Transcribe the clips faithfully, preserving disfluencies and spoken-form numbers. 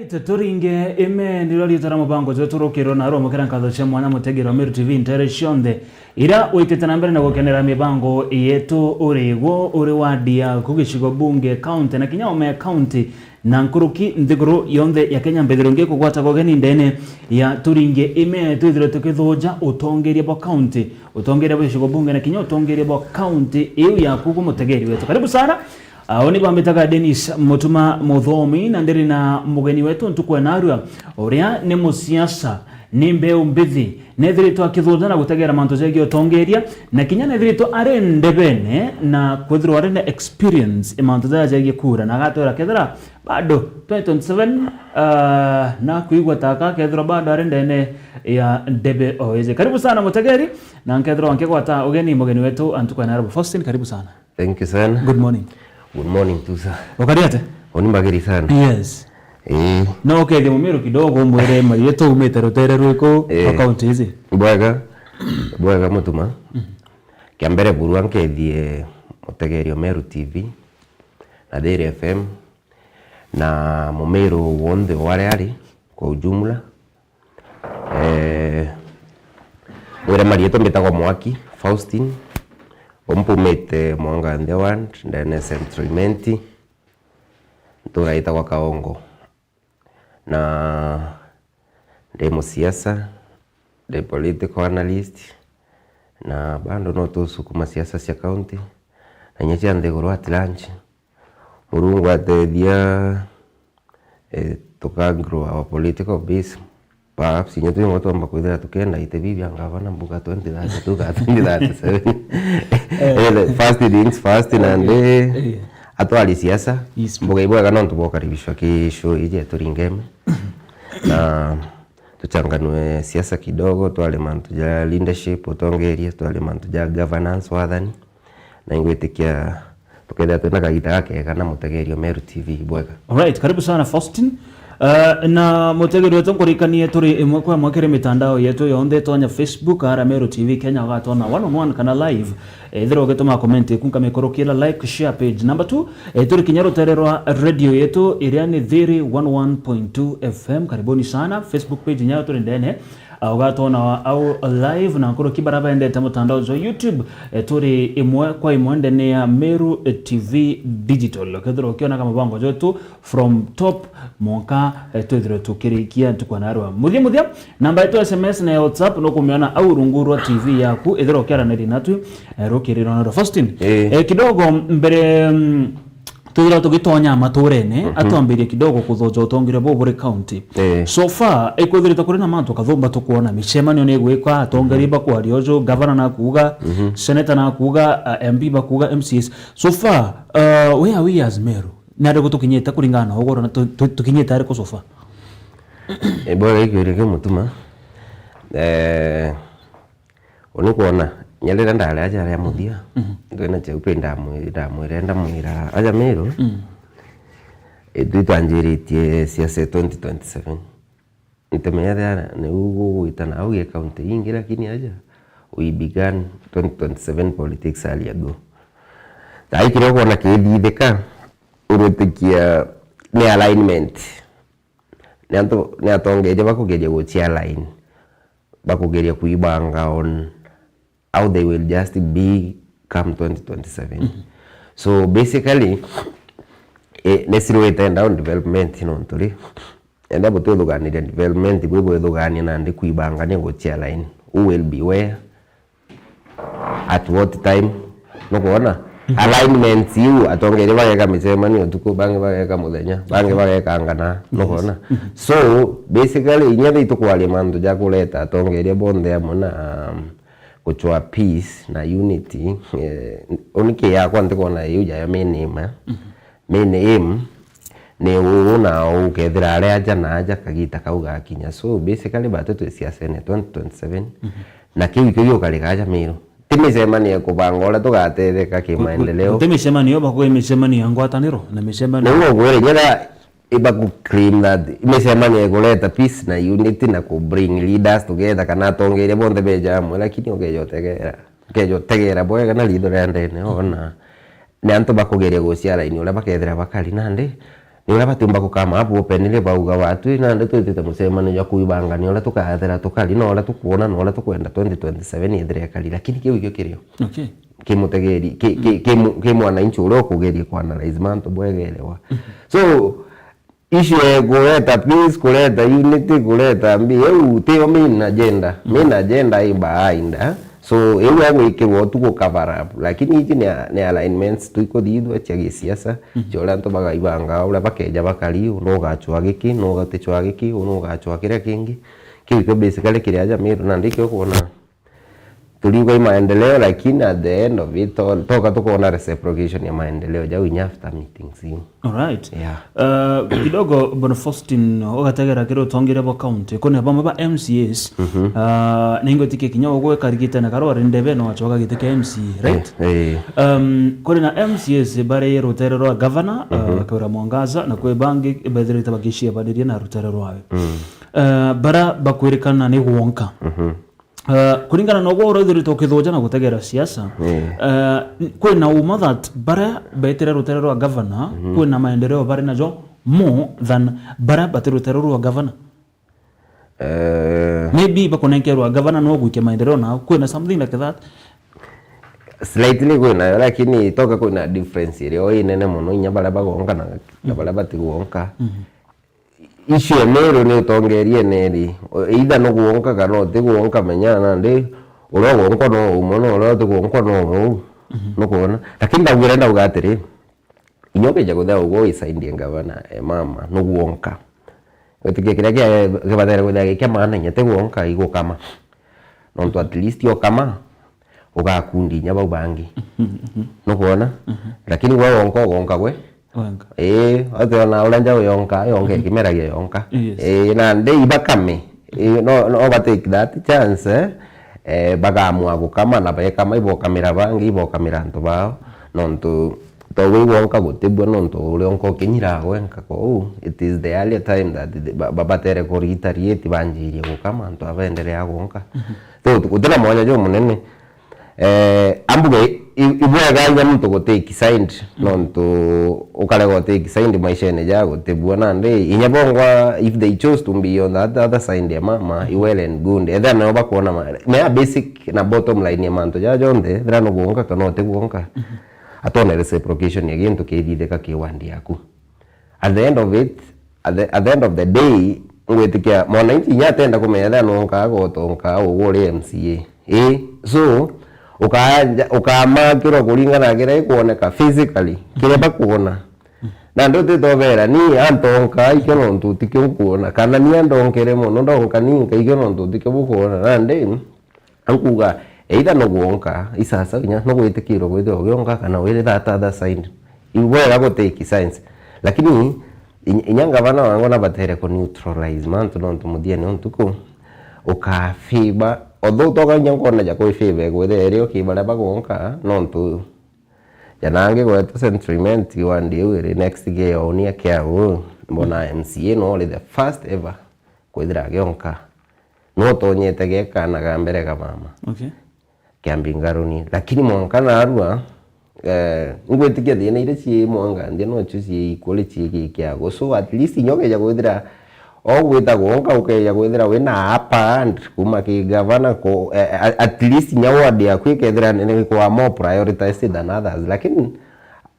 Turinge ime nirwo riitwa ria mubango jwetu rukiro na rwamukira nkatho cia mwanya mutegeri wa Meru T V ntere cionthe ira witite na mbere na gukenera mibango yetu uri gwo uri wadi yaku gicigo bunge county na kinya ome county na nkuruki nthiguru yonthe ya Kenya mbithirwe ngikugwata ugeni ndene ya turinge ime twithirwe tukithuja utongeria bwa county utongeria bwa gicigo bunge na kinya utongeria bwa county iu yaku gwo mutegeri wetu karibu sana. Aa, uni bambitaga Dennis Mutuma Muthomi, na ndiri na mugeni wetu ntuku ya narua, uria ni musiasa, ni mbeu mbithi, nethiritwe akithuja na gutegera mantu jegie utongeria, na kinya nethiritwe ari ndebene na kwithirwa ari na experience i mantu jaja jegie kura, na agatwira kethira bado twenty twenty-seven, aa, na kwigua taka kethirwa bado ari ndene ya ndebe o iji. Karibu sana mutegeri, na nkethirwa nkigwata ugeni mugeni wetu antuku ya Nairobi. Faustin, karibu sana. Thank you sana. Good morning. Good morning too, sir. Ukari ate? Uni mbagiri sana. Yes. Eh. No ukethie mumiru kidogo, umwire marietu umite rutere rwiku, eh, kwa county ici. Bwega. Bwega Mutuma. Mhm. Kia mbere burua nkethie mutegeri o Meru T V na Thiri F M na mumiru wonthe ware ari kwa ujumla. Eh, wira marietwa mbitagwa Mwaki Faustin, umpumite Mwanga Nthia Ward, ndene Central Imenti, ntura itagwa Kaongo. Na ndi musiasa, ndi political analyst, na bado no tusukuma siasa cia county, na inya cia nthiguru at large. Murungu atethia, eh, tuka grow our political base. Perhaps inya twingwa twamba kwithira tukienda iti bibi bia ngavana mbuga twenty thirty-two ka twenty thirty-seven. Eh. Eh, the first things first, na ndi, eh, atwari siasa, yes, mbuga ibwega nontu bwokaribishwa ki show iji etu ringeme. Na tuchanganue siasa kidogo, twari mantu ja leadership, utongeria, twari mantu ja governance, wathani. Na ingwitikia tukethira twina kagita gakega na mutegeri o Meru T V bwega. Alright, karibu sana Faustin. Uh, na mutegeri wetu nkurikanie turi imwe kwa imwe kiri mitandao yetu yonthe, tonya Facebook ara Meru T V Kenya, ugatwona one on one kana live. Ethira ugituma comment iku nkamikurukiira like, share page. Number two, eh, turi kinya rutere rwa radio yetu iria ni Thiri one one point two F M. Karibuni sana. Facebook page nyayo turi ndene. Ah, ugatwona au live na nkuruki bara bendete mutandao jwa YouTube, eh, turi imwe kwa imwe ndene ya Meru, eh, T V Digital. Ukethirwa ukionaga mubango jwetu from top mwanka, eh, twithirwe tukirikia ntuku ya narua. Muthia muthia, namba yetu ya S M S na ya WhatsApp nukumiona au rungu rwa T V yaku, ethirwa ukiaraniria natwi, eh, rukiriro na Faustin. Eh. Eh, kidogo mbere, mm, twithirwa tugitonya maturene, mhm, atwambirie kidogo kuthoja utongeria buu buri county. Eh. So far, ikwithirite kuri na mantu kathumba tukwona, micemanio ni igwikwa, atongeria, mhm, bakwaria uju, gavana nakuuga, mhm, senator nakuuga, a, M P bakuuga, M C As. So far, uh, where are we as Meru? Ni ariku tukinyite kuringana na ugoro na tu-, tu-, tukinyite ariku so far? Eh, bora ikiuria kiu Mutuma. Eh, Uni kwona, inya riria ndari aja aria muthia, mhm, ndwina cheupe ndamwi-, ndamwira, ndamwira, aja Meru, mm, itwi twanjiritie siasa twenty twenty-seven. Ntimenya thia niu gugwita na au gi county ingi, lakini aja, we began twenty twenty-seven politics early ago. Thaa ii kiria ukwona kithithika, urutikia ni alignment. Ni antu, ni atongeria bakugeria guchia line, bakugeria kuibanga on how they will just be come twenty twenty-seven. Mhm. So basically, eh, ni slowete down development nontu ri, enda butwithuganiria development, bwi bwithugania nandi kuibanga ni guchia line. Who will be where? At what time? Nukwona? Mhm. Alignments iu, atongeria bageka micemanio utuku, bangi bageka muthenya, bangi bageka ngana, yes, nukwona? Mhm. So, basically, inya thi tukwaria mantu ja kureta atongeria bonthe amwe na, um, guchwa peace na unity, eh, uniki yakwa ntikwona iu jayo main aim, eh. Mhm. Main aim ni uu na uu, ukethira ari aja na aja kagita kau gakinya. So, basically, batu twi siasene twenty twenty-seven, mhm, na kiu ikio giukariga aja Meru. Ti micemanio ya kubanga uria tugatetheka kimaendeleo. Ku-, ku-, guti micemanio, bakuga micemanio ya ngwataniro, na micemanio. Niu ngwira, inya tha iba ku claim that micemanio ya kureta peace na unity na ku bring leaders together, kana atongeria bonthe beja amwe, lakini ukeja utegera, ukeja utegera bwega na ritho ria ndene, ona ni antu bakugeria gucia line uria bakethira bakari nandi, ni uria batiumba gukama up openly bauga, "Watu nandi twitite mucemanio jwa kuibangania uria tukaethira tukari, na uria tukwona, na uria tukwenda twenty twenty-seven ithire ikari." Lakini kiu ikio kirio. Okay. Ki mutegeri, ki, ki, ki mu-, ki mwananchi uria ukugeria ku analyze mantu bwega elewa. So, issue ya kureta peace, kureta unity, kureta mbi, iu tiyo main agenda. Main agenda i behind, eh? So, iu ya gwikirwa tu gu cover up. Lakini iji ni a-, ni alignments tu ikuthithua cia gisiasa, cia uria antu bagaibanga, uria bakeja bakari, uu nu ugacwa giki, nu ugatichwa giki, uu nu ugacwa kiria kingi. Kiu ikio basically kiri aja Meru, nandi ikio ukwona. Turiuga i maendeleo, lakini at the end of it all, toka tukona reciprocation ya maendeleo jau inya after meetings iu. Alright. Yeah. Uh, kidogo, Bwana Faustin, ugategera kiri utongeria bwa county, kuna bamwe ba M C As, uh, ningwitikia kinya ugwe karigite na karwari ndebe no wachoka giti kia M C A, right? Eh, eh. Um, kuri na M C As bari rutere rwa governor, uh, Kawira Mwangaza, na kwi bangi bethirite bagiciabaniria na rutere rwawe. Uh, bara bakwirikana ni gwonka. Uh, kuringana na uguo urathirite ukithuja na gutegera siasa, uh, kwina uma that baria betire rutere rwa governor, kwina maendeleo bari najo more than baria bati rutere rwa governor. Eh. Maybe bakunenkerwa governor no gwikia maendeleo nao. Kwina something like that? Slightly kwinayo, lakini toka kwina difference iria o inene mono, inya baria bagonka na, na baria batigonka. Issue ya Meru ni utongeria neri. Either nugwonka kana utigwonka, menya nandi uria ugwonkwa no umwe, na uria utigwonkwa no umwe uu. Nukwona? Lakini ndaugire ndauga atiri, inya ukija kuthia ugwe uisaindie ngavana, e mama, nugwonka. Gwitikia kiria kia-, kibatere kwithia gi kia maana inya tigwonka, igukama. Nontu at least ukama, ugakundi inya bau bangi. Nukwona? Lakini gwe wonka ugonka gwe. Wenka. Ii, ationa uria njau yonka, yonka ikimeragia yonka. Yes. Ii, nandi ibakame. Ii, no, no ba take that chance, eh? Eh, bagaamua gukama na bekama, ibokamira bangi, ibokamira antu bao. Nontu to wi wonka gutibua, nontu uria onka ukinyiraga gwenka kou, it is the earlier time that the, ba, ba, batere ku retaliate banjirie gukama, antu aba endelea gwonka. So, guti na mwanya jumunene. Eh, ambuge i-, ibwega inya muntu gu take side, nontu ukarega u take side maishene ja gutibua nandi. Inya bongwa, if they chose to be on that other side ya mama, i well and good. Ethira nio bakwona ma-, mea basic na bottom line ya mantu ja jonthe, ethira nugwonka kana utigwonka, atone reciprocation ya gintu kithithika ki wandi yaku. At the end of it, at the, at the end of the day, ngwitikia mwananchi inya atenda kumenya ethira nonka agotonka ugu uri M C A. Ii, so, ukaanja, ukamakirwa kuringana na kiria gikwoneka physically, kiria bakwona. Nandi utitobera, ni antonka ikio nontu utikio nkwona, kana ni andonkere mono, ndonka ninka ikio nontu utikio bukwona. Nandi, ankuuga, either nugwonka, isasa inya nugwitikirwa kwithirwa ugionka kana wiri that other side. Ibwega gu take sides. Lakini, inya, inya ngavana wangwa nabatere ku neutralize mantu nontu muthiene o ntuku, uka favor, although toka inya nkona ja kwi favor igwithira iri okay baria bagwonka, nontu ja nangi gweta sentiment wandi iu iri next gi onia kiagu, mbona M C A no ri the first ever kwithira agionka. No tonyete gekana ga mbere ga mama. Okay. Kia mbingaruni. Lakini mwanka narua, eh, ngwitikia thina iria cii mwanga nthia nocio cii kuri cii gi kiago. So at least inya ukeja kwithira o gwita gwonka ukeja kwithira wina upper hand kuma ki gavana ku, eh, a-, at least inya ward yaku ikethira ni kwa more prioritized than others. Lakini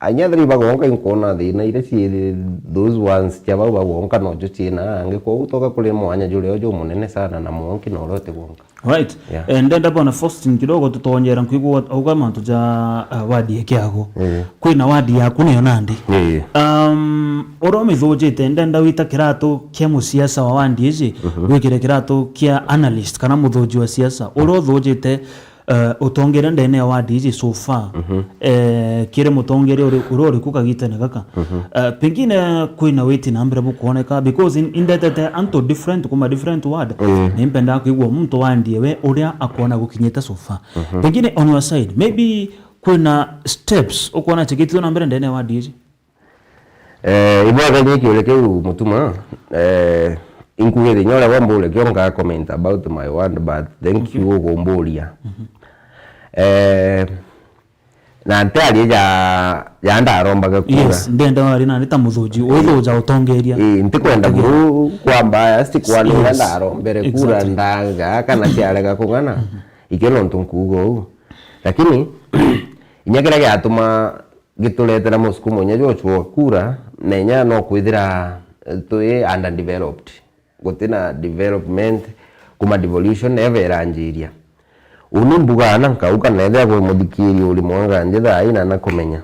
Inya three bagonka inkwona thina iria cii those ones cia bau bagonka nocio ciina angi, kwou toka kuri mwanya juria jumunene sana na mwonki na uria uti gwonka. Right. Yeah. Eh, ndenda bwana Faustin kidogo tutonyera nkwigua auga mantu ja, uh, wadi ya kiago. Eh. Kwina wadi yaku niyo nandi. Eh. Um, uria umithujite ndenda wita kiratu kia musiasa wa wadi iji, mhm, wikire kiratu kia analyst kana muthuji wa siasa. Uria uthujite eh, utongeria ndene ya wadi iji so far, mhm, eh, kiri mutongeria uri-, uria uriku kagitene gaka? Mhm. Eh, pengine kwina witi na mbere bukwoneka, because in-, indetete antu different kuma different ward. Mm. Ni mpendaa kwigua muntu wandie we uria akwona gukinyite so far. Mhm. Pengine on your side, maybe kwina steps ukwona chikitithwe na mbere ndene ya wadi iji? Eh, ibwega ni kiuria kiu Mutuma. Eh, inkugite inya uria wambure kio nka comment about my word, but thank you ukumburia. Mhm. Eh, Na ntiarie ja, ja ndarombaga kura. Yes, ndenda wari nandi ta muthuji, withuja utongeria. Ii, ntikwenda buru kwa bias, ti kwana uria ndarombere kura ndanga, kana ciarega kung'ana. Ikio nontu nkuuga uu. Lakini, inya kiria giatuma gituretera musukumo inya jwa gucua kura, na inya no kwithira, eh, twi underdeveloped. Gutina development, kuma devolution never iranjiria. Uni mbuga ana nkauga na ethia kwi muthikiria uri Mwangandia thaa ii na nakumenya.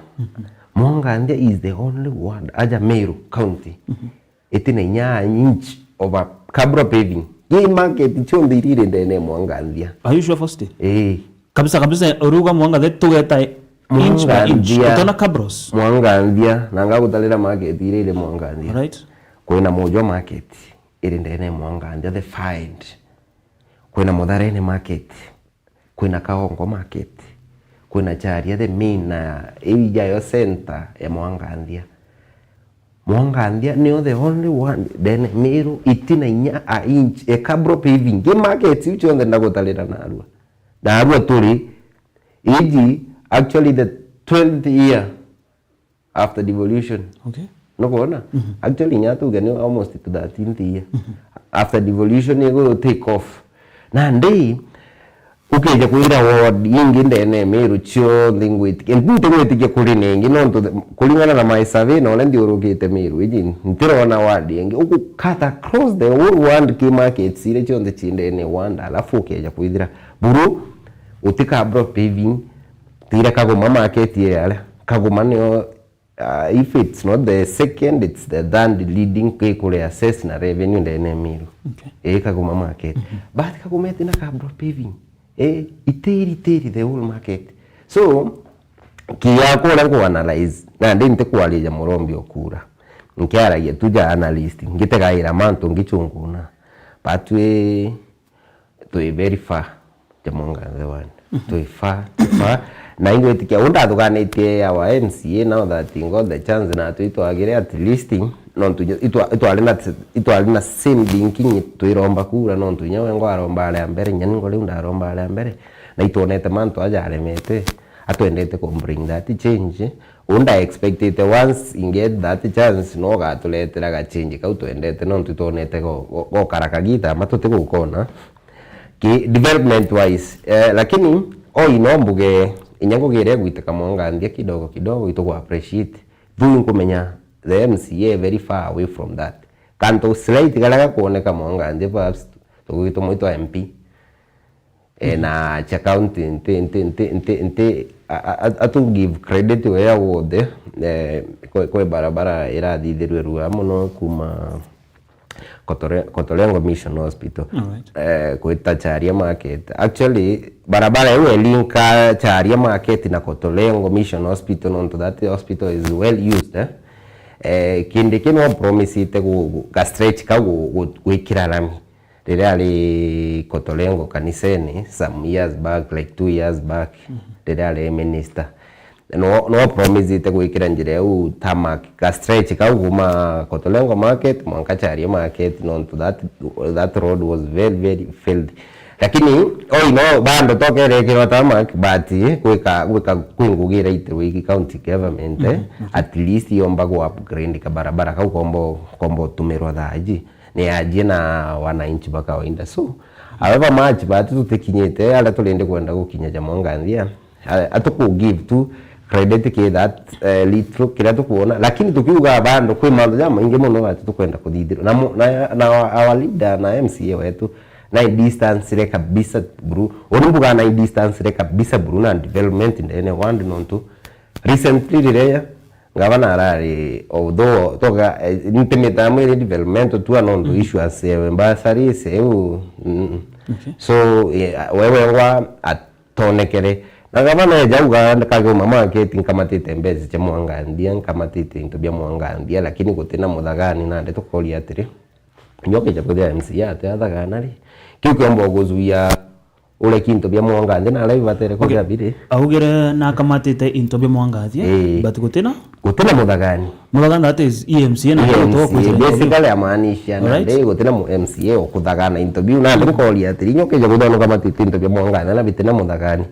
Mwangandia is the only ward aja Meru County itina inya inch of a cabro paving. Gi market cionthe iria iri ndene ya Mwangandia. Are you sure, Faustin? Ii. Kabisa, kabisa, uruga Mwangandia tugeta inch by inch. Mwangandia. Utona cabros? Mwangandia, na ngagutarira market iria iri Mwangandia. Right. Kwina Mujwa market iri ndene ya Mwangandia, the far end. Kwina Mutharene market, kwina Kaongo market, kwina Charia, the main na iu ijayo center ya Mwangandia. Mwangandia nio the only one, then Meru itina inya a inch, e cabro paving. Gi market iu cionthe ndagutarira narua. Narua turi, iji actually the twelfth year after devolution. Okay. Nukwona? Mhm. Actually, inya tuge ni almost to thirteenth year. Mhm. After devolution, igu take off. Nandi, ukija kwira ward ingi ndene ya Meru cionthe ngwitikia. Nti ngwitikia kuri ningi, nontu the, kuringana na my survey na uria nthiurukite Meru iji, ntirona ward ingi. Uku cut across the whole ward ki markets iria cionthe ci ndene ya ward, alafu ukija kwithira buru, uti cabro paving, tira Kagoma market iri aria. Kagoma nio Uh, if it's not the second, it's the third leading kwi kuria cess na revenue ndene ya Meru. Okay. Ii, Kagoma market. Mhm. But Kagoma itina cabro paving. Ii, itiri, itiri the whole market. So, kiya kuria nku analyze, nandi ntikwariria murombi o kura. Nkiaragia tu ja analyst, ngitegaira mantu ngichunguna. But wi twi very far ja Mwangandia one. Mhm. Twi far, twi far. Na ingwitikia, u ndathuganitie our M C A now that he got the chance, na twi twagire at least, nontu inya itwa-, itwari na, itwari na same thinking, twiromba kura, nontu inya we ngo aromba aria mbere, inya ningo riu ndaromba aria mbere, na itwonete mantu aja aremete, atwendete ku bring that change. U nda expectite once you get that chance, no ugaturetera gachange kau twendete, nontu twonete go-, go-, gokara kagita ama tutigukona. Ki development wise, eh, lakini, oi, no mbuge, inya ngugi iria igwitika Mwangandia kidogo kidogo, itugu appreciate. Though nkumenya the M C A very far away from that. Kantu slight karia gakwoneka Mwangandia, perhaps, tugwitwa mwitwa M P. Eh, mhm, na cha county nti, nti, nti, nti, nti, a, a, a, atu give credit wea wothe, eh, kwe, kwe barabara irathithirwe rua muno kuma Kotore-, Kotorengo Mission Hospital. Alright. Eh, kwita Charia Market. Actually, barabara iu elinka Charia Market na Kotorengo Mission Hospital, nontu that hospital is well used, eh. Eh, kindi kinu promisite gu-, gu-, ga stretch kau gu-, gu-, gwikira rami. Riria ari Kotorengo kanisene some years back, like two years back, mhm, riria ari minister. No, no promisite gwikira njira iu tarmac, ka stretch kau kuma Kotorengo market mwanka Charia market, nontu that, that road was very, very filthy. Lakini, oi no, bado tokerekirwa tarmac, but gwika, gwika, kwi ngugi iraitirwe iki county government, eh, mhm, mhm, at least yomba gu upgrade kabarabara kau kombo, kombo tumirwa thaa iji. Ni ajie na wananchi ba kawaida. So, however much batu tutikinyite aria turindi kwenda gukinya ja Mwangandia, a-, atuku give tu credit ki that, eh, little kiria tukuona, lakini tukiuga bandu kwi mantu jamaingi muno batu tukwenda kuthithirwa. Na mu-, na, na our leader na M C A wetu, na distance re kabisa buru. Uri mbuga na distance re kabisa buru na development ndene ward nontu recently riria Ngavana arari, although, toga, eh, ntimitaga mwiri development tu, nontu, mm, issuance ya bursary, seu, mm. Okay. So, eh, we wengwa atonekere. Na gavana eja auga, Kagoma market, nkamatite mbeca cia Mwangandia, nkamatite into bia Mwangandia, lakini gutina muthagani, nandi tukoria atiri, nyo kija kwithira M C A ati athagana ri? Kiu kiomba guzuia ureki into bia Mwangandia na aria bibatere kwithira biri. Okay. Augire nakamatite into bia Mwangandia, ii, but gutina? Gutina muthagani. Muthagani, that is E M C A na E M C A, basically amaanisha, alright, nandi gutina mu-, M C A ukuthagana into biu. Nandi nkoria atiri, inya ukija kwithira nukamatite into bia Mwangandia na bitina muthagani,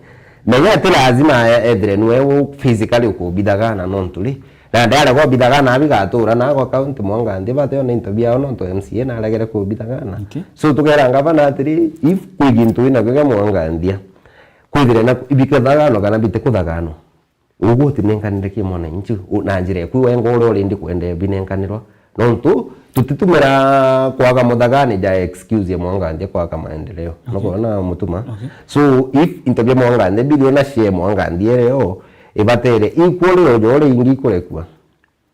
Menya ati lazima e-, ethire nwe u physically ukubithagana nontu ri. Na ndare kubithagana abigatura na kwa county Mwanganthi bateo na into biao nontu M C A naregere kubithagana. Okay. So tukera ngavana atiri, if kwi gintu ina kio kia Mwanganthia, kwithire na ibikithagano kana bitikuthaganwa. Ugu utinenkanire ki mwananchi, u-, na njira eku wenga uria urindi kwenda binenkanirwa. Nontu tutitumira kwaga muthagani ja excuse ya Mwanganthia kwaga maendeleo. Okay. Nukwona Mutuma? Okay. So, if into bia Mwanganthia biri ona cia Mwanganthia irio, ibatere equally ujo uria ingi ikurekua.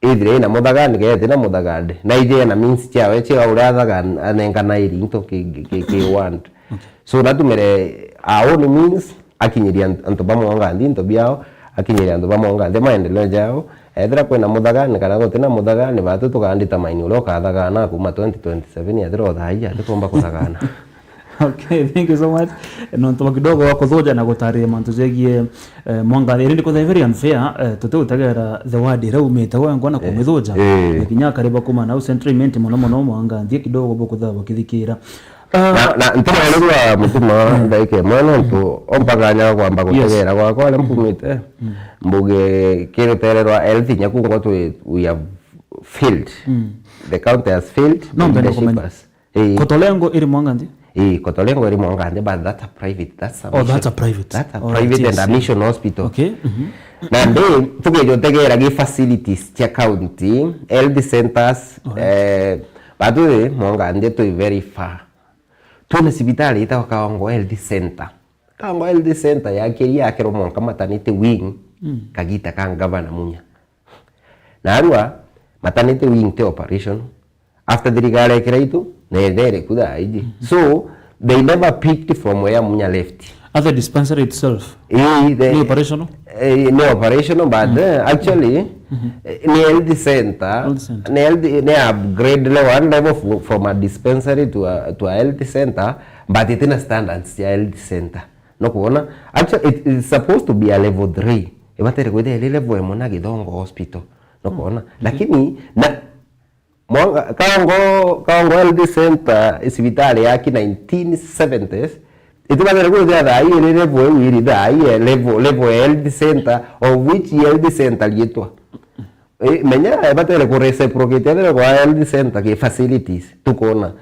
Ithire ina muthagani, kethire na muthagani. Na ije na means ciawe cia uria athagan-, anenkana iri into ki, ki, ki, ki want. Okay. So, natumire our own means, akinyiria ant-, antu ba Mwanganthi into biao, akinyiria antu ba Mwanganthi maendeleo jao. Ethira kwina muthagani kana gutina muthagani, batu tukaandita maini uria ukathagana kuma twenty twenty-seven, ethira uthaia atikomba kuthagana. Okay, thank you so much. Nontu bwa kidogo wa kuthuja na gutariria mantu jegie, eh, Mwanganthi. Iri ndi kuthaia very unfair, eh, tuti gutegera the word iria umite wengwa na kumithunja. Eh. Na kinya akari ba kuma nau Central Imenti mono mono Mwanganthi kidogo bukuthaa bakithikira. Ah. Na, na ntireerwa Mutuma ndaika imwe nontu ompaka nyaga kwamba gutegera gwakwa aria mpumite. Mbuge kirutere rwa health inya kungwa twi, we have failed. The county has failed. No, the mpende leadership kumenya. Has, eh. Kotolengo iri Mwanganthi? Eh, Kotolengo iri Mwanganthi, but that's a private, that's a mission. Oh, that's a private. That's a private and a mission hospital. Okay. Na ndi tugeja utegera gi facilities cia county, health centers, eh, batu ri Mwanganthi twi very far. Twina cibitari itagwa Kaongo Health Center. Kaongo Health Center yakiri yakirwo mwanka maternity wing, kagita ka Gavana Munya. Narua, maternity wing ti operation. After thirikari ekira itu, na etheri ku thaa iji. So, they never picked from where Munya left. At the dispensary itself? Eh, the, ni operational? Eh, ni operational, but, eh, actually, eh, ni health center, health center, ni health, ni upgrade le one level fro-, from a dispensary to a, to a health center, but itina standards ya health center. No kuona? Actually, it is supposed to be a level three. Ibatere kwithira iri level imwe na Githongo Hospital. No kuona? Lakini, na Mwanga, Kaongo, Kaongo Health Center, cibitari yaki nineteen seventies, itibathire kwithira thaa ii iri level iu iri thaa ii level, level ya health center, of which health center riitwa. Eh, menya, eh, batere ku reciprocate, ethire kwa health center ki facilities, tukona.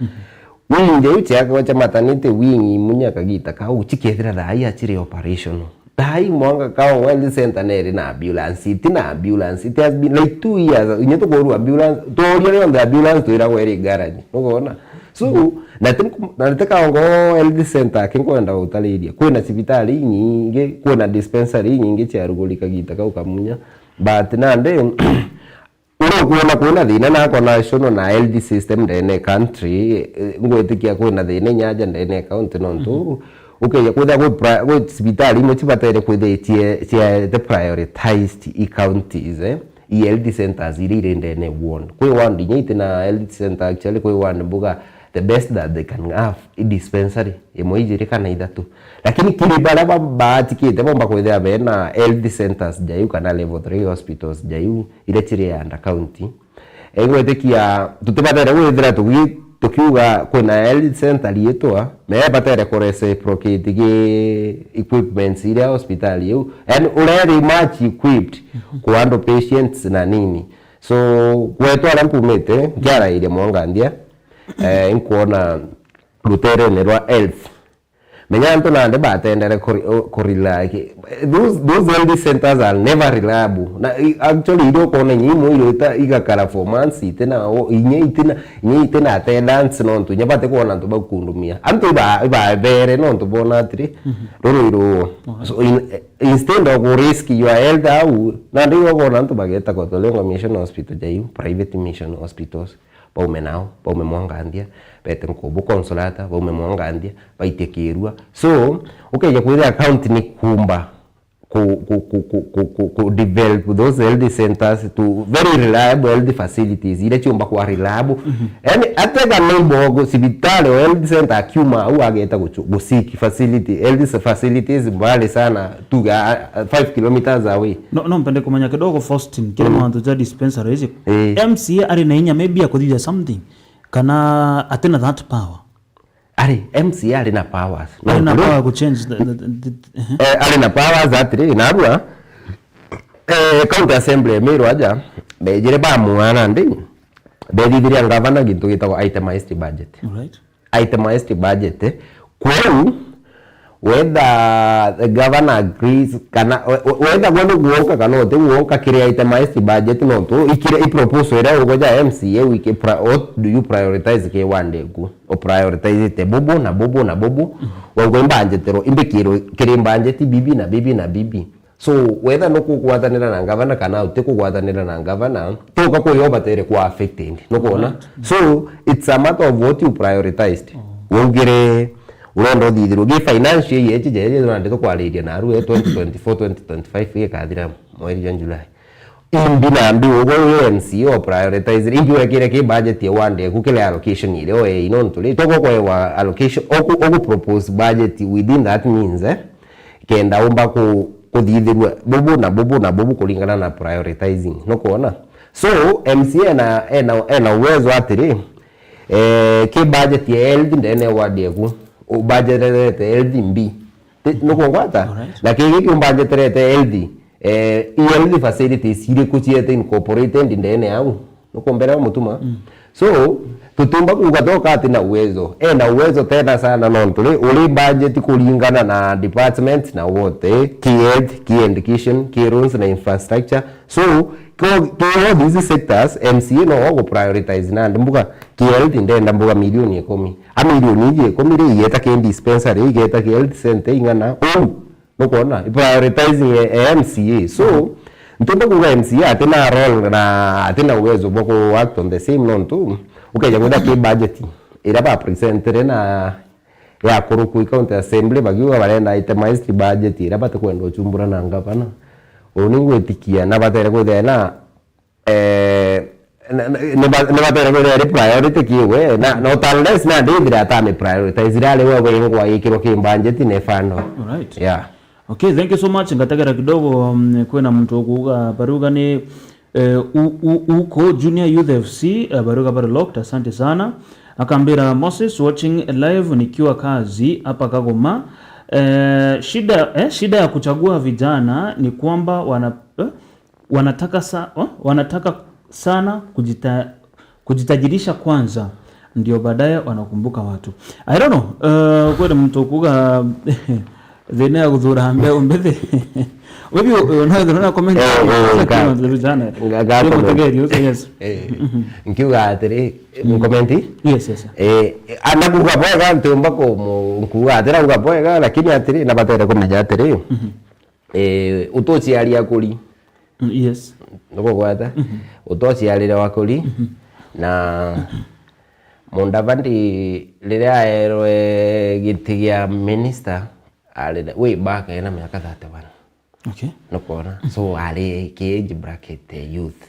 Wing iu ciakwa cia maternity wing Munya kagita kau, cikethira thaa ii aciri operational. Thaa ii mwanga Kaongo Health Center neri na ambulance, iti na ambulance, it has been like two years, inya tukorwa ambulance, tworia rionthe ambulance twiragwa iri garage, nugona? So, na ti, na ti Kaongo Health Center aki nkwenda gutariria, kwina cibitari inyingi, kwina dispensary inyingi ciaruguri kagita kau ka Munya, but nandi, uria ukwona kwina thina nako national na health system ndene country, eh, ngwitikia kwina thina inya aja ndene county nontu, ukeja kwithira kwi pri-, kwi cibitari imwe cibatere kwithia cie, cie the prioritized i counties, eh, i health centers iria iri ndene ward. Kwi ward inya itina health center, actually kwi ward mbuga the best that they can have i dispensary imwe ijiri kana ithatu. Lakini kiri baria ba-, batikite bomba kwithira bena health centers jaiu kana level three hospitals jaiu iria ciri under county. Ingwitikia tutibatere gwithira tugi-, tukiuga kwina health center riitwa, me batere ku reciprocate gi equipments iria hospitali iu. Yani, uria iri much equipped ku handle patients na nini. So, gwetu aria mpumite, nkiarairia Mwanganthia, eh, inkwona ruterene rwa health. Menya antu nandi batendere kuri-, o-, kurila ki-, those, those health centers are never reliable. Na i-, actually, iria ukona inya imwe irita igakara for months, itina o-, inya itina, inya itina attendance nontu inya batikwona antu bakundumia. Antu iba-, ibabere nontu bona atiri, ruru iruo. So, in-, instead of risk your health au, nandi iwe ukona antu bageta kwa Tolengo Mission Hospital jaiu, private mission hospitals. Baume nao, baume Mwanganthia, bete nkubu Consolata, baume Mwanganthia, baitie Kirua. So, ukeja kwithira county ni kumba ku, ku, ku develop those health centers to very reliable health facilities, iria ciumba kwa reliable. Yani, atega neighbor cibitari o health center akiuma au ageta gucu-, gusiki facility, health facilities mbali sana, tuga, uh, five kilometers away. No, no mpende kumenya kidogo, Faustin, kiri mantu ja dispensary ici. Eh. M C A ari na inya maybe ya kuthithia something, kana atina that power? ari M C A ari na powers. No Ari na kuri- power ku change the, the, the, the, eh. Eh, ari na powers atiri, narua, eh, county assembly ya Meru aja, bejire bamuana ndi, bethithiria ngavana gintu gitagwa itemized budget. All right. Itemized budget. Kwou, whether the governor agrees, kana, we-, we-, whether gwe ni gwonka kana uti gwonka, kiri itemized budget nontu, ikire i proposal iria ugoja M C A wiki, pri-, what do you prioritize ki ward eku? U prioritizite bubu na bubu na bubu, wauga imbanjetero, imbikirwe kiri budget bibi na bibi na bibi. So, whether nukugwatanira na ngavana kana utikugwatanira na ngavana, tuka kwi yo batere kuwa affected. Nukwona? So, it's a matter of what you prioritized. Waugire urenda uthithirwe gi financial year iji jeje nandi tukwariria naru, eh, twenty twenty-four, twenty twenty-five gikathira mweri jwa July. Imbi nambi ugwe wi M C A u prioritize, imbi wekire ki budget ya ward eku kiri allocation iria we ino nturi. Toko kwewa allocation, oku, oku propose budget within that means, eh? Kenda umba ku-, kuthithirua bubu na bubu na bubu kuringana na prioritizing. Nukwona? So, M C A ena, ena, ena uwezo atiri, eh, ki budget ya health ndene ya ward eku, ubudgeterete health mbi. Ti-, nukungwata? Alright. Na kigi kiumbudgeterete health, eh, i health facilities iriku ciete incorporated ndene yau? Nukumbera mutuma? Mm. So, tutumba kuuga toka ati na uwezo. Ena uwezo tena sana nontu ri, uri budget kuringana na department na wote, ki health, ki education, ki roads na infrastructure. So, ki, ki all these sectors, M C A no ogu prioritize nandi mbuga ki health ndenda mbuga milioni ikumi. A milioni iji ikumi ri, igeta ki dispensary, igeta ki health center ing'ana. Uu, nukwona? I prioritizing ya, ya M C A. So, ntumba kuuga M C A ati na role na ati na uwezo bwa ku act on the same nontu, ukeja kwitha ki budget iria ba presentire na ya kuruku i county assembly bakiuga barenda itemized budget iria batikwenda uchumbura na ngavana. Uu ni ngwitikia na batere kwithira na, eh, na, na, ni ba-, ni batere kwithira iri priority kiwe, na, not unless nandi ithire atami prioritize iria ari we wengwa ikirwa ki budget ne fund. Alright. Yeah. Okay, thank you so much. Ngategera kidogo, um, kwina muntu ukuuga baruga ni, eh, u, u, uko Junior Youth F C, eh, baruga bari locked, asante sana. Akambira, "Moses, watching live nikiwa kazi hapa Kagoma." Eh, shida, eh, shida ya kuchagua vijana ni kwamba wana, eh, wanataka sa-, oh, wanataka sana kujita-, kujitajirisha kwanza, ndio baadaye wanakumbuka watu. I don't know, uh, kweli mtu kuga thina ya guthura mbeu mbithi. Wewe unaona na comment. Eh, eh, nga-, vijana. Nga-, nga-, comment. Mutegeri ucio, yes. Eh, nkiuga atiri, comment? Yes, yes. Eh, anakuga bwega ntumba ku mu-, nkuga atira kuga bwega, lakini atiri na batere kumenya atiri. Eh, utociaria akuri. Mm, yes. Nukugwata? Utociarire wa kuri. Na Mudavadi riria aerwe giti gia minister, ari na, way back ena miaka thirty-one. Okay. Nukwona? So, ari ki age bracket ya youth.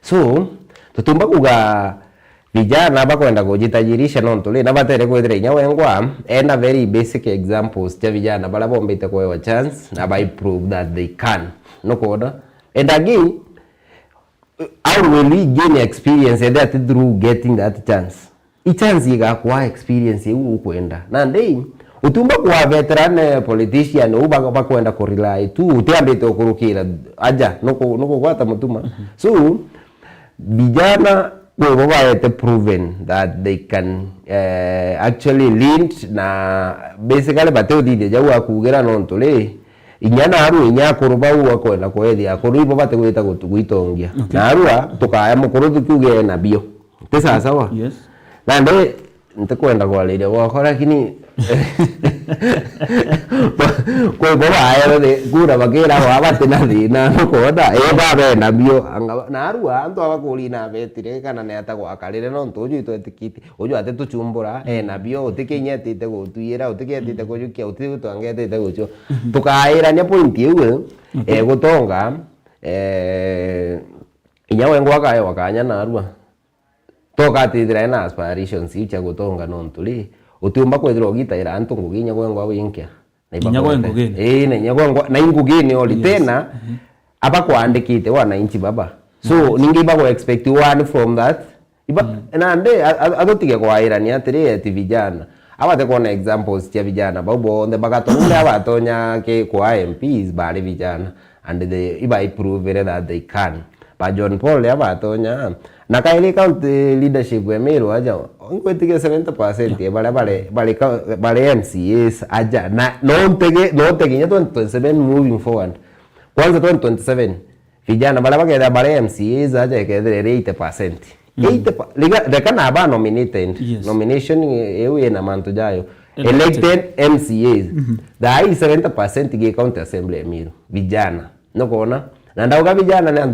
So, tutumba kuga vijana bakwenda kujitajirisha nontu ri, na batere kwithira inya wengwa ena very basic examples cia vijana baria bombite kwewa chance na bai prove that they can. Nukwona? And again, how will we gain experience ethia ati through getting that chance? I chance igakwa experience iu ukwenda. Nandi, utumba kwa veteran, eh, politician, u ba-, bakwenda ku rely tu, utiambite ukurukira aja, nuku-, nukugwata mutuma. So, vijana, kwibo baete proven that they can, eh, actually lead, na basically bati uthithia jau akugira nontu ri, inya naru inya akuru bau akwenda kwethia akuru ibo bati gwita gutu-, gwitongia. Okay. Narua tukaya mukuru tukiuge ena bio. Ti sawa sawa? Yes. Nandi ntikwenda kwariria gwakwa, lakini kwi bo baewe thi-, kura bakiragwa bati na thina, nukwona? Ii, babena bio. Anga ba-, narua antu aba kuri na betire kana ni ata gwakarire, nontu uju itwetikitie. Uju ati tuchumbura, ena bio, utikinyetite gutwira, utikietite kujukia, uti twangetite gucio. Tukairania point iu, eh, gutonga, eh, inya wengwa akaewa kanya narua. Tokatithira ena aspirations iu cia gutonga nontu ri, utiumba kwithirwa ugitaira antu ngugi inya gwengwa winkia. Na inya gwe ngugine. Ii, na inya gwe ngwa-, na ingugine ori tena, aba kwandikite wananchi baba. So, ningi iba go expect one from that. Iba, nandi, a-, a-, atutige kwairania atiri eti vijana. Abate kwona examples cia vijana bau bonthe bagatwa nunde abatonya ke kwa M Ps bari vijana, and they, iba iprovere that they can. Ba John Paul ria batonya, na kairi county leadership ya Meru aja, ngwitikia seventy percent ya baria bari, bari ka-, bari M C As aja, na no ntege, no ntege inya twenty twenty-seven moving forward. Kwanza twenty twenty-seven, vijana baria bakethira bari M C As aja ikethira iri eighty percent. Mm. Eighty pa-, rega-, reka na ba nominated. Yes. Nomination iu ina mantu jayo. Elected. Elected M C As. Mhm. Thaa ii seventy percent gi county assembly ya Meru. Vijana. Nukona? Na ndauga vijana ni antu